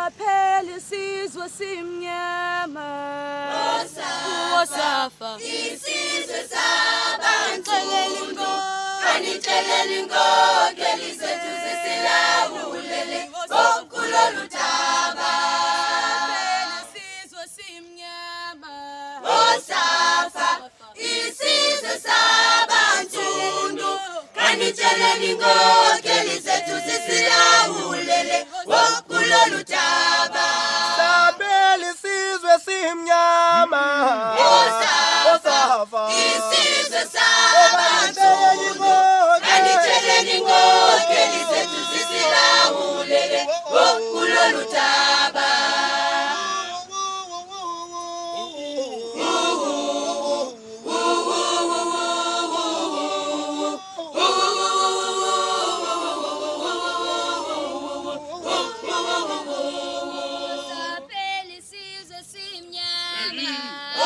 Saphela isizwe simnyama. Osafa. Isizwe sabansundu kanitsheleni inkokheli zethu zisilawulele okulolu daba. Saphela isizwe simnyama. Osafa isizwe sabansundu kanitsheleni inkokheli zethu zisilawulele okulolu daba. Sabela isizwe simnyama. Osafa Osafa. isizwe sabansundu kanitsheleni inkokheli zethu zisilawulele okulolu daba. Saphela isizwe simnyama.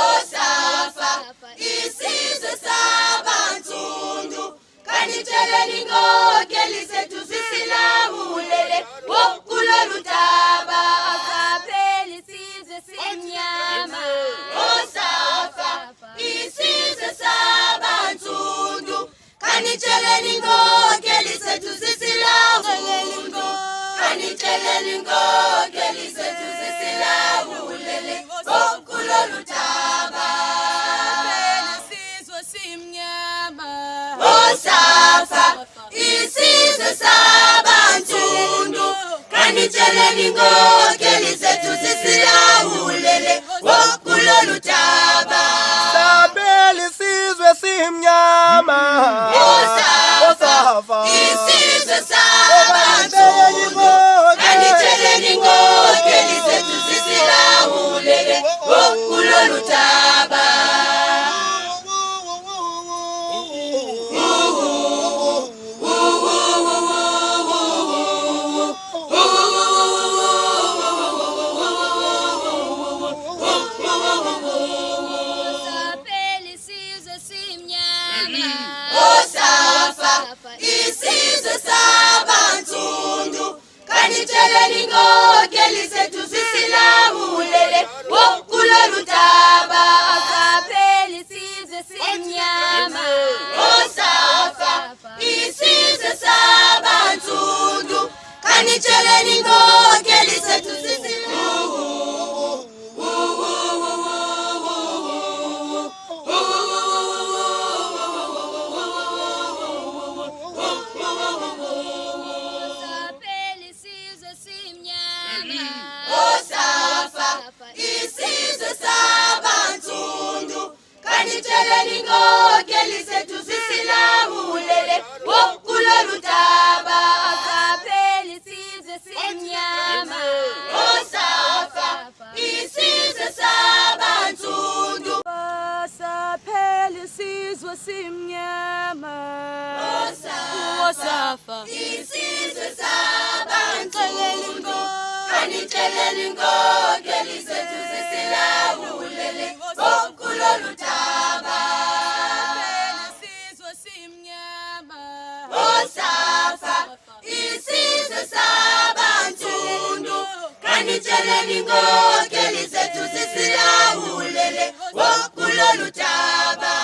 Osafa isizwe sabansundu kanitsheleni inkokheli zethu zisilawulele okulolu daba. Saphela isizwe simnyama. Osafa isizwe sabansundu kanitsheleni inkokheli zethu zisilawulele kanitsheleni inkokheli zethu zisilawulele okulolu daba. Saphela isizwe simnyama. Osafa isizwe sabansundu kanitsheleni inkokheli zethu zisilawulele okulolu daba. Sabela isizwe simnyama. Osafa Osafa. isizwe sabansundu kanitsheleni inkokheli zethu zisilawulele okulolu daba. Saphela isizwe simnyama. Osafa isizwe sabansundu kanitsheleni inkokheli zethu zisilawulele okulolu daba. Saphela isizwe simnyama. Osafa isizwe sabansundu kanitsheleni inkokheli zethu Saphela isizwe simnyama. Osafa isizwe sabansundu kanitsheleni inkokheli zethu zisilawulele okulolu daba. Saphela isizwe simnyama. Osafa isizwe sabansundu Saphela isizwe simnyama. Osafa. Isizwe sabansundu kanitsheleni inkokheli zethu zisilawulele okulolu daba. Saphela isizwe simnyama. Osafa isizwe sabansundu kanitsheleni inkokheli zethu zisilawulele okulolu daba.